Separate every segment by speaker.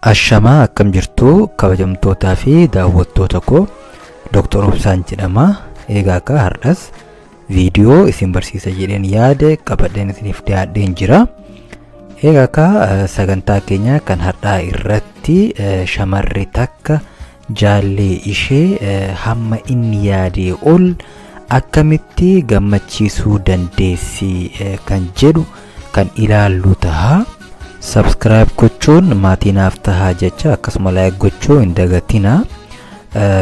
Speaker 1: Ashamaa, akkam jirtu kabajamtootaa fi daawwattoota koo? Dr. Obsaan jedhama. Egaa akka har'as viidiyoo isin barsiisa jedheen yaade qabadheen isiniif dhiyaadheen jira. Egaa akka sagantaa keenya kan har'aa irratti shamarri takka jaallee ishee hamma inni yaadee ol akkamitti gammachiisuu dandeessi kan jedhu kan ilaallu taha. Subscribe gochuun maatii naaf tahaa jecha, akkasuma like gochuu hin dagatinaa.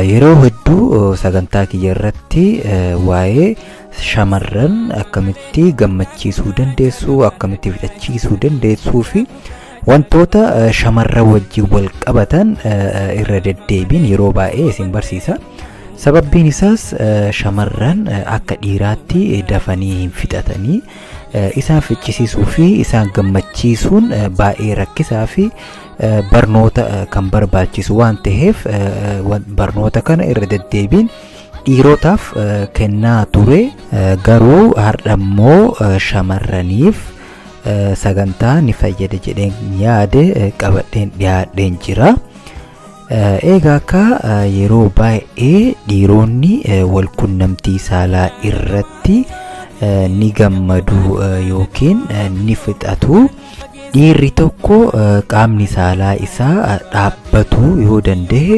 Speaker 1: Yeroo hedduu sagantaa kiyya irratti waa'ee shamarran akkamitti gammachiisuu dandeessu, akkamitti fixachiisuu dandeessuu fi wantoota shamarran wajjin wal qabatan irra deddeebiin yeroo baay'ee isin barsiisa. Sababbiin isaas shamarran akka dhiiraatti dafanii hin fixatanii, isaan ficcisiisuu fi isaan gammachiisuun baay'ee rakkisaa fi barnoota kan barbaachisu waan ta'eef, barnoota kana irra deddeebiin dhiirotaaf kennaa ture. Garuu har'a immoo shamarraniif sagantaa ni fayyada jedheen yaade qabadheen dhiyaadheen jira. Egaa akka yeroo baay'ee dhiironni wal qunnamtii saalaa irratti ni gammadu yookiin ni fixatu. Dhiirri tokko qaamni saalaa isaa dhaabbatu yoo danda'e,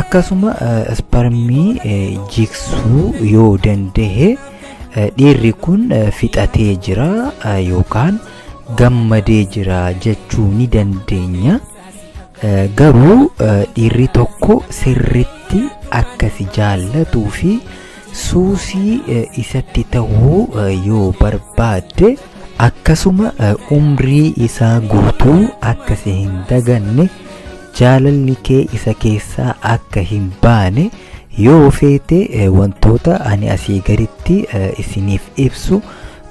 Speaker 1: akkasuma isparmii jigsuu yoo danda'e, dhiirri kun fixatee jira yookaan gammadee jira jechuu ni dandeenya. Garuu dhiirri tokko sirritti akka si jaallatuu fi suusii isatti ta'uu yoo barbaadde, akkasuma umrii isaa guutuu akka si hin daganne, jaalalli kee isa keessaa akka hin baane yoo feete, wantoota ani asii gaditti isiniif ibsu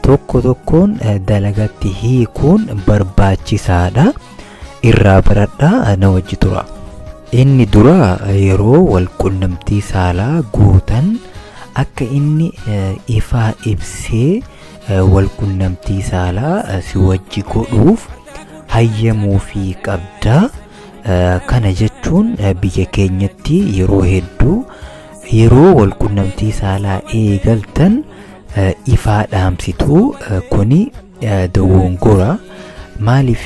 Speaker 1: tokko tokkoon dalagatti hiikuun barbaachisaadha. Irraa baradhaa, na wajji tura. Inni dura, yeroo wal qunnamtii saalaa gootan akka inni ifaa ibsee wal qunnamtii saalaa si wajji godhuuf hayyamuufii qabda. Kana jechuun biyya keenyatti yeroo hedduu yeroo wal qunnamtii saalaa eegaltan ifaa dhaamsitu. Kuni dogongora. Maaliif?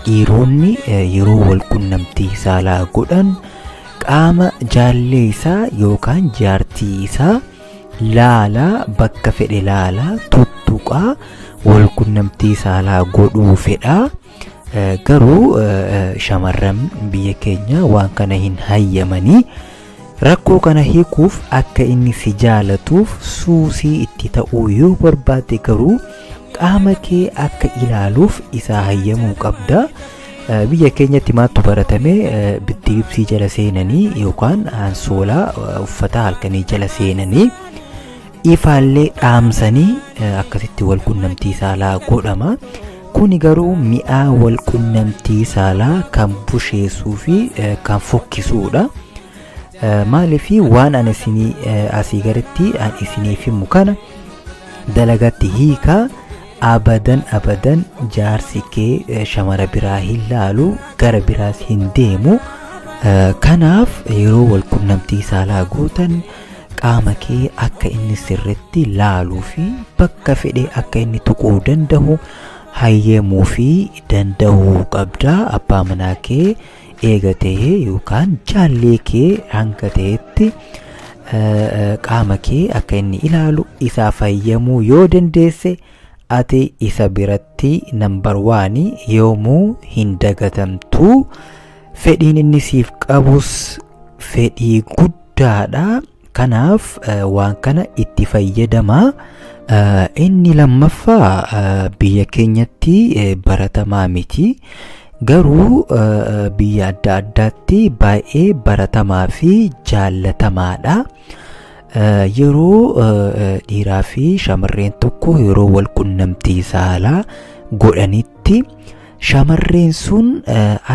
Speaker 1: Dhiironni yeroo wal qunnamtii saalaa godhan qaama jaallee isaa yookaan jaartii isaa laalaa, bakka fedhe laalaa, tuttuqaa wal qunnamtii saalaa godhuu fedhaa. Garuu shamarran biyya keenya waan kana hin hayyamanii. Rakkoo kana hiikuuf, akka inni si jaalatuuf suusii itti ta'uu yoo barbaadde garuu, qaama kee akka ilaaluuf isaa hayyamuu qabda. Biyya keenyatti maaltu baratame? Biddilibsii jala seenanii yookaan ansoolaa uffata halkanii jala seenanii ifaallee dhaamsanii akkasitti wal qunnamtii saalaa godhama. Kuni garuu mi'aa wal qunnamtii saalaa kan busheessuu fi kan fokkisuudha. Maaliif? Waan ani isinii asii gaditti ani isiniif himu kana dalagatti hiikaa, abadan abadan jaarsi kee shamara biraa hin laalu, gara biraas hin deemu. Kanaaf yeroo wal qunnamtii saalaa gootan qaama kee akka inni sirritti laaluu fi bakka fedhe akka inni tuquu danda'u hayyamuu fi danda'uu qabda. Abbaa manaa kee eega ta'ee yookaan jaallee kee hanga ta'etti qaama kee akka inni ilaalu isaaf hayyamuu yoo dandeesse, ati isa biratti number one, yoomuu hin dagatamtu. Fedhiin inni siif qabus fedhii guddaadha. Kanaaf waan kana itti fayyadamaa. Inni lammaffaa biyya keenyatti baratamaa miti, garuu biyya adda addaatti baay'ee baratamaa fi jaallatamaadha. Yeroo dhiiraa fi shamarreen tokko yeroo wal qunnamtii saalaa godhanitti shamarreen sun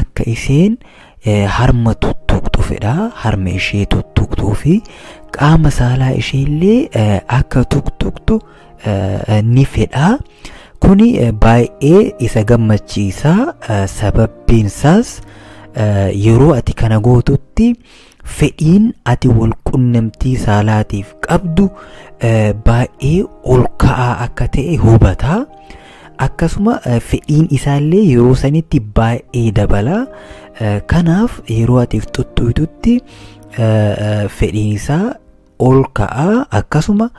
Speaker 1: akka isheen harma tuttuqxu fedha. Harma ishee tuttuqxuu fi qaama saalaa ishee illee akka tuttuqxu ni fedha. Kuni baay'ee isa gammachiisa. Sababbiin isaas Yeroo ati kana gootutti fedhiin ati wal qunnamtii saalaatiif qabdu baay'ee ol ka'aa akka ta'e hubata. Akkasuma fedhiin isaallee yeroo sanitti baay'ee dabala. Kanaaf yeroo ati xuxxuytutti fedhiin isaa ol ka'aa, akkasuma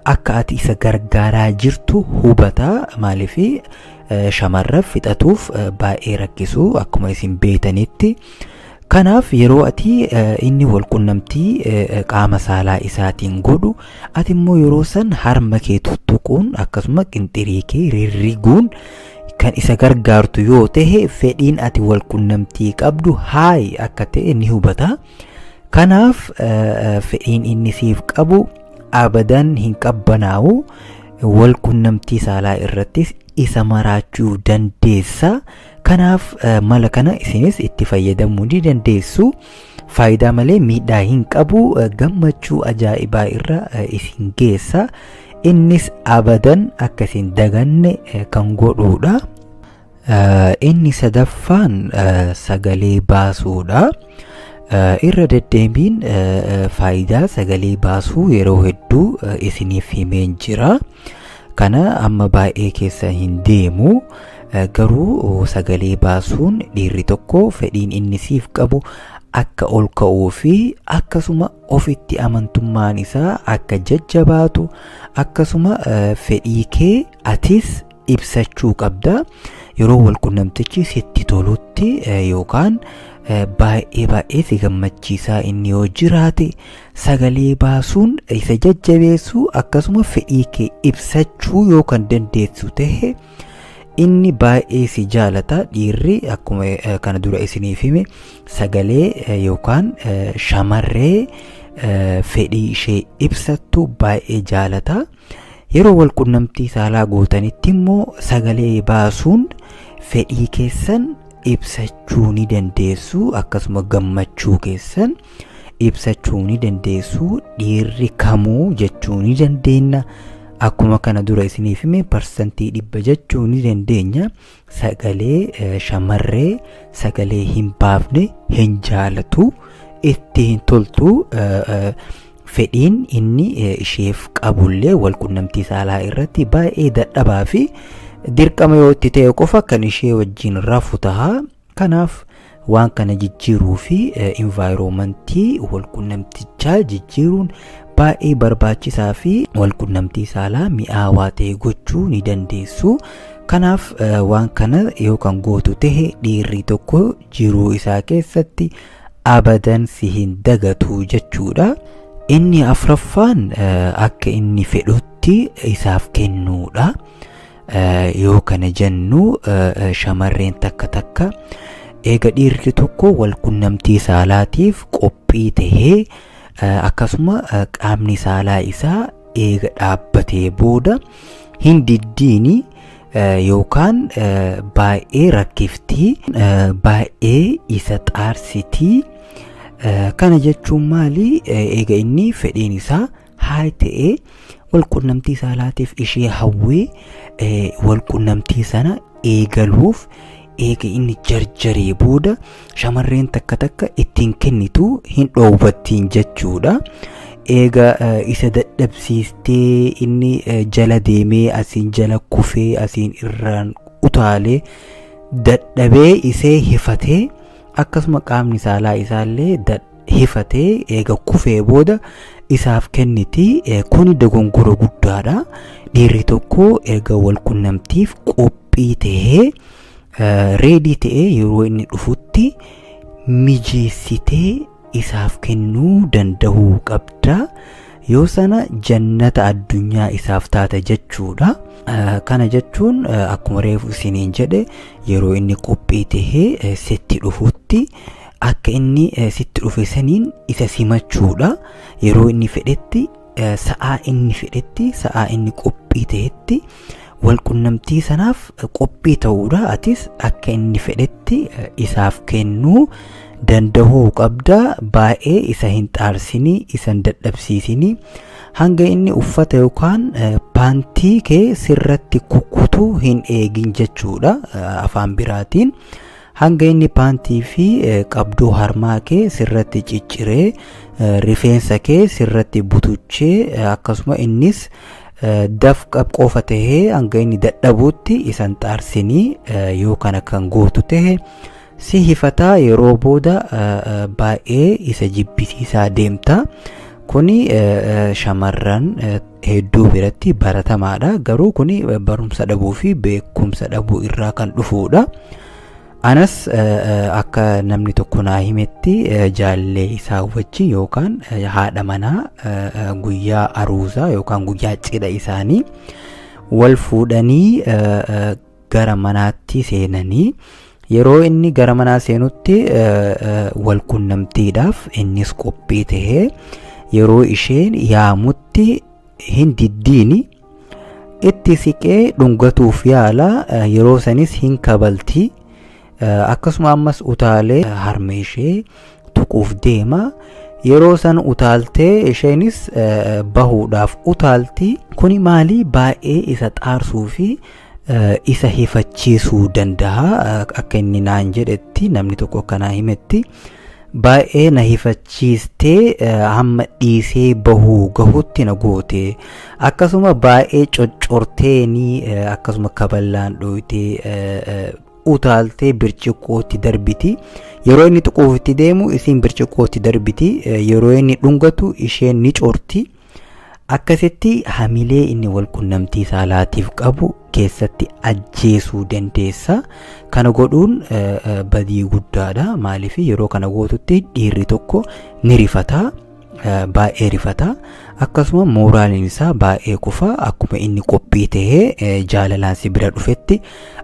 Speaker 1: akka ati isa gargaaraa jirtu hubata. Maaliif shamarraf fixatuuf baay'ee rakkisu akkuma isin beetanitti. Kanaaf yeroo ati inni wal qunnamtii qaama saalaa isaatiin godhu, ati immoo yeroo san harma kee tuttuquun akkasuma qinxirii kee rirriguun kan isa gargaartu yoo ta'e, fedhiin ati wal qunnamtii qabdu high akka ta'e ni hubata. Kanaaf fedhiin inni siif qabu abadan hin qabbanaa'u. Wal qunnamtii saalaa irrattis isa maraachuu dandeessa. Kanaaf mala kana isinis itti fayyadamuu ni dandeessu. Faayidaa malee miidhaa hin qabu. Gammachuu ajaa'ibaa irra isin geessa. Innis abadan akka isin daganne kan godhuudha. Inni sadaffaan sagalee baasuudha. Irra deddeebiin faayidaa sagalee baasuu yeroo hedduu isiniif himeen jira. Kana amma baay'ee keessa hin deemu. Garuu sagalee baasuun dhiirri tokko fedhiin inni siif qabu akka ol ka'uu fi akkasuma ofitti amantummaan isaa akka jajjabaatu, akkasuma fedhii kee atis ibsachuu qabda. Yeroo walqunnamtichi sitti tolutti yookaan baay'ee baay'ee si gammachiisaa inni yoo jiraate, sagalee baasuun isa jajjabeessuu akkasuma fedhii kee ibsachuu yoo kan dandeessu ta'e, inni baay'ee si jaalata. Dhiirri akkuma kana dura isiniif hime sagalee yookaan shamarree fedhii ishee ibsattu baay'ee jaalata. Yeroo walqunnamtii saalaa gootanitti immoo sagalee baasuun fedhii keessan ibsachuu ni dandeessu, akkasuma gammachuu keessan ibsachuu ni dandeessu. Dhiirri kamuu jechuu ni dandeenya. Akkuma kana dura isiniif hime 100% jechuu ni dandeenya. Sagalee shamarree sagalee hin baafne hin jaalatu, itti hin toltu. Fedhiin inni isheef qabullee walqunnamtii saalaa irratti baay'ee dadhabaa fi dirqama yoo itti ta'e qofa kan ishee wajjin rafu taha. Kanaaf waan kana jijjiiruu fi environmentii walqunnamtichaa jijjiiruun baay'ee barbaachisaa fi walqunnamtii saalaa mi'aawaa ta'e gochuu ni dandeessu. Kanaaf waan kana yoo kan gootu ta'e, dhiirri tokko jiruu isaa keessatti abadan si hin dagatu jechuudha. Inni afraffaan akka inni fedhutti isaaf kennuudha. Yoo kana jennu, shamarreen takka takka eega dhiirri tokko walqunnamtii saalaatiif qophii tahee, akkasuma qaamni saalaa isaa eega dhaabbatee booda hin diddiini yookaan baay'ee rakkiftii, baay'ee isa xaarsitii. Kana jechuun maali? Eega inni fedhiin isaa high ta'ee, walqunnamtii saalaatiif ishee hawwee, walqunnamtii sana eegaluuf eega inni jarjaree booda, shamarreen takka takka ittiin kennitu, hin dhoowwattiin jechuudha. Eega isa dadhabsiistee, inni jala deemee, asiin jala kufee, asiin irraan utaalee, dadhabee, isee hifatee, akkasuma qaamni saalaa isaallee hifatee eega kufee booda isaaf kenniti. Kuni dogongora guddaadha. Dhiirri tokko erga walqunnamtiif qophii tahee, ready ta'ee yeroo inni dhufutti mijeessitee isaaf kennuu danda'uu qabda. Yoo sana jannata addunyaa isaaf taata jechuudha. Kana jechuun akkuma reefu isiniin jedhe, yeroo inni qophii tahee sitti dhufutti akka inni sitti dhufe saniin isa simachuudha. Yeroo inni fedhetti, sa'aa inni fedhetti, sa'aa inni qophii tahetti walqunnamtii sanaaf qophii ta'uudha. Atis akka inni fedhetti isaaf kennuu danda'uu qabda. Baay'ee isa hin xaarsinii, isa hin dadhabsiisinii. Hanga inni uffata yookaan paantii kee sirratti kukkutuu hin eegin jechuudha afaan biraatiin. Hanga inni paantii fi qabduu harmaa kee sirratti cicciree, rifeensa kee sirratti butuchee, akkasuma innis dafqa qofa tahee hanga inni dadhabuutti isan xaarsinii. Yoo kana kan gootu tahe si hifataa, yeroo booda baay'ee isa jibbisiisaa deemta. Kuni shamarran hedduu biratti baratamaadha. Garuu kuni barumsa dhabuu fi beekumsa dhabuu irraa kan dhufuudha. Anas akka namni tokko naa himetti, jaallee isaa wajjin yookaan haadha manaa guyyaa aruuzaa yookaan guyyaa cidha isaanii wal fuudhanii gara manaatti seenanii, yeroo inni gara manaa seenutti wal qunnamtiidhaaf innis qophii tahee, yeroo isheen yaamutti hin diddiini, itti siqee dhungatuuf yaala. Yeroo sanis hin kabalti. Akkasuma ammas utaalee harma ishee tuquuf deema. Yeroo san utaaltee isheenis bahuudhaaf utaalti. Kuni maali? Baay'ee isa xaarsuu fi isa hifachiisuu danda'a. Akka inni naan jedhetti, namni tokko akka naa himetti, baay'ee na hifachiistee hamma dhiisee bahuu gahutti na goote. Akkasuma baay'ee coccorteenii, akkasuma kaballaan dhooytee utaaltee birciqqootti darbiti. Yeroo inni tuquuf itti deemu isiin birciqqootti darbiti. Yeroo inni dhungatu isheen ni corti. Akkasitti hamilee inni wal qunnamtii saalaatiif qabu keessatti ajjeesuu dandeessa. Kana godhuun badii guddaadha. Maaliif? Yeroo kana gootutti dhiirri tokko ni rifata. Baay'ee rifata. Akkasuma mooraaliin isaa baay'ee kufa. Akkuma inni qophii tahee jaalalaan si bira dhufetti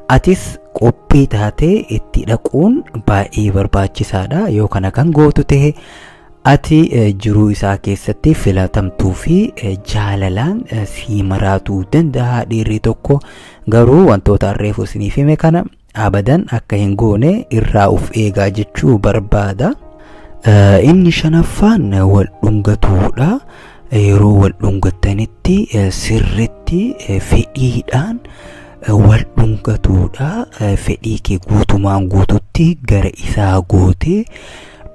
Speaker 1: atis qophii taatee itti dhaquun baay'ee barbaachisaadha. Yoo kana kan gootu tahe ati jiruu isaa keessatti filatamtuu fi jaalalaan sii maraatuu danda'a dhiirri tokko. Garuu wantoota reefu isiniif hime kana abadan akka hin goone irraa of eegaa jechuu barbaada. Inni shanaffaan wal dhungatuudha. Yeroo wal dhungattanitti sirritti fedhiidhaan wal dhungatuudha. Fedhii kee guutumaan guututti gara isaa gootee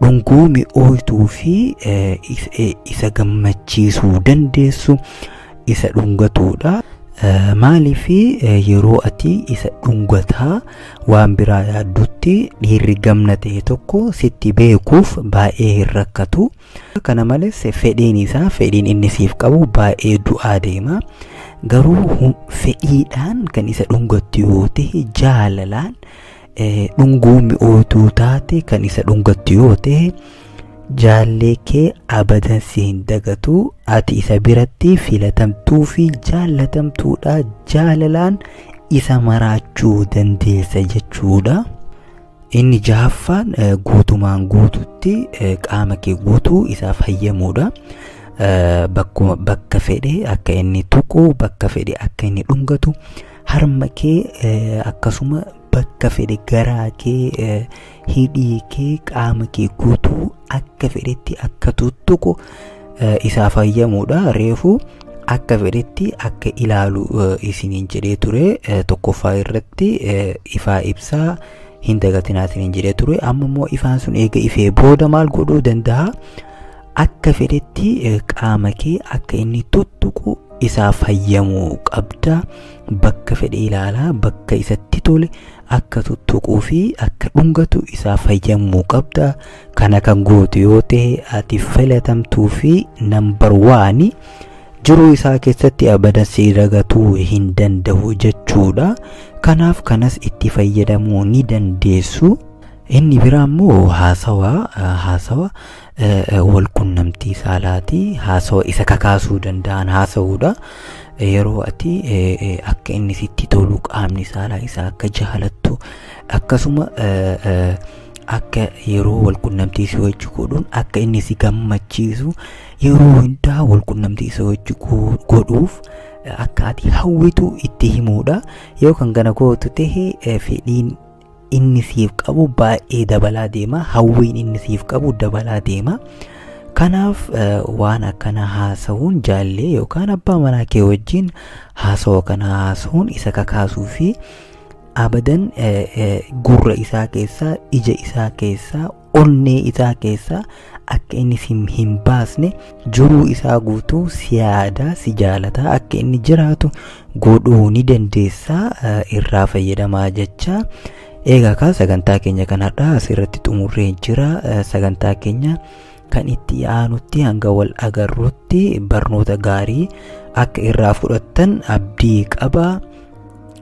Speaker 1: dhunguu mi'ooytuu fi isa gammachiisuu dandeessu isa dhungatuudha. Maaliif? Yeroo ati isa dhungataa waan biraa yaaddutti dhiirri gamna ta'e tokko sitti beekuuf baay'ee hin rakkatu. Kana malees fedhiin isaa, fedhiin inni siif qabu baay'ee du'aa deema. Garuu fedhiidhaan kan isa dhungattu yoo ta'e, jaalalaan dhunguu mi'ootuu taate kan isa dhungattu yoo ta'e, jaallee kee abadan si hin dagatu. Ati isa biratti filatamtuu fi jaallatamtuudha, jaalalaan isa maraachuu dandeessa jechuudha. Inni jahaffaan guutumaan guututti qaama kee guutuu isaaf hayyamuudha. Bakkuma bakka fedhe akka inni tuqu, bakka fedhe akka inni dhungatu, harma kee, akkasuma bakka fedhe garaa kee, hidhii kee, qaama kee guutuu akka fedhetti akka tuttuqu isaaf hayyamuudha. Reefu akka fedhetti akka ilaalu isiniin jedhee ture. Tokkoffaa irratti ifaa ibsaa hin dagatinaa isiniin jedhee ture. Amma immoo ifaan sun eega ifee booda maal godhuu danda'a? Akka fedhetti qaama kee akka inni tuttuqu isaaf hayyamuu qabda. Bakka fedhe ilaalaa, bakka isatti tole akka tuttuquu fi akka dhungatu isaaf hayyamuu qabda. Kana kan gootu yoo ta'e ati filatamtuu fi number one, jiruu isaa keessatti abadan si dagatuu hin danda'u jechuudha. Kanaaf kanas itti fayyadamuu ni dandeessu. Inni biraa immoo haasawa wal qunnamtii saalaati. Haasawa isa kakaasuu danda'an haasa'uudha. Yeroo ati akka inni sitti tolu, qaamni saalaa isaa akka jaalattu, akkasuma akka yeroo wal qunnamtii si wajji godhuun akka inni si gammachiisu, yeroo hundaa wal qunnamtii isa wajji godhuuf akka ati hawwitu itti himuudha. Yoo kan kana gootu tahe fedhiin inni siif qabu baay'ee dabalaa deema. Hawwiin inni siif qabu dabalaa deema. Kanaaf waan akkana haasa'uun, jaallee yookaan abbaa manaa kee wajjin haasawa kana haasa'uun isa kakaasuu fi Abadan gurra isaa keessaa, ija isaa keessaa, onnee isaa keessaa akka inni si hin baasne, jiruu isaa guutuu si yaadaa, si jaalataa akka inni jiraatu godhuu ni dandeessaa, irraa fayyadamaa jecha. Eegaa kaa sagantaa keenya kan har'aa asirratti xumurree jira. Sagantaa keenya kan itti aanutti hanga wal agarrutti barnoota gaarii akka irraa fudhattan abdii qaba.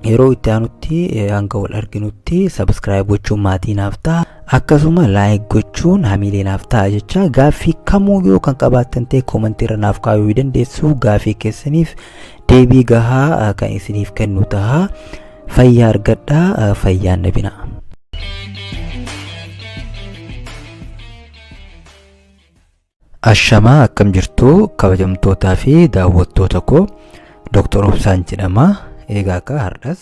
Speaker 1: Yeroo itti aanutti hanga wal arginutti subscribe gochuun maatii naaf ta'a. Akkasuma like gochuun hamiilee naaf ta'a jecha. Gaaffii kamuu yoo kan qabaattan ta'e koomantii irra naaf kaayuu dandeessu. Gaaffii keessaniif deebii gahaa kan isiniif kennu ta'a. Fayyaa argadhaa, fayyaan dhabinaa. Ashamaa, akkam jirtu kabajamtootaa fi daawwattoota koo? Dr. Obsaan jedhama. Egaa akka har'as